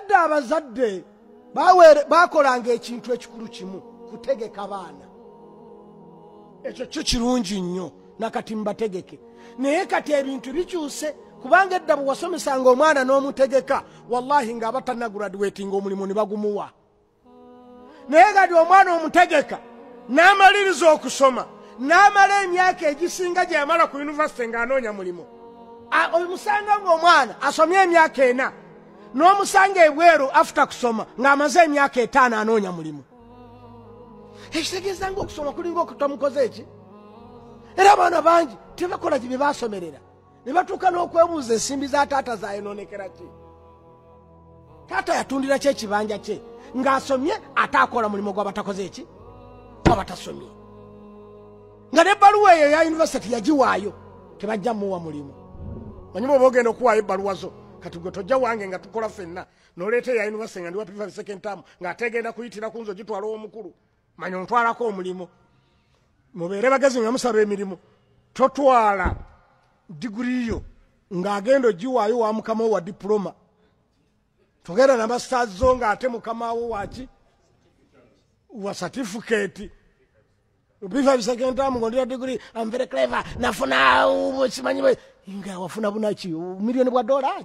Edda abazadde bakolanga ekintu ekikulu kimu, kutegeka baana. Ekyo kyo kirungi nnyo, nakati mbategeke. Naye kati ebintu bikyuse, kubanga edda bwe wasomesanga omwana n'omutegeka, wallahi ng'aba tannagraduatinga omulimu ne bagumuwa. Naye kati omwana omutegeka n'amaliriza okusoma, n'amala emyaka egisinga gye yamala ku yunivasite ng'anoonya mulimu. Omusanga ng'omwana asomye emyaka 4, n'omusanga ebweru after kusoma ng'amaze emyaka 5 anoonya mulimu. Ekitegeeza ng'okusoma kulinga okutamukoze eki? Era abaana bangi tebakola bye baasomerera, ne batuuka n'okwebuuza ensimbi za taata zayonoonekera ki. Taata yatundira ki ekibanja kye ng'asomye ate akola mulimu gw'abatakoze eki? Gw'abatasomye. Nga n'ebbaluwa eyo eya yunivasite yagiwaayo, tebajja muwa mulimu. Manyi bw'oba ogenda okuwaayo ebbaluwa zo, kati gwe tojja wange nga tukola ffenna, n'oleeta eya yunivasite nga ndi wa P5 second term, ng'ate egenda kuyitira ku nze ogitwala ow'omukulu. Manya ontwalako omulimu. Mubeere bagezi nga musaba emirimu. Totwala diguri yo ng'agenda ogiwaayo wa mukama wo wa diploma. Togenda na masters zo ng'ate mukama wo waki? Wa certificate. P5 second term ng'ondira degree, I'm very clever, nafuna simanyi nga wafuna bunaki, miliyoni bwa dola.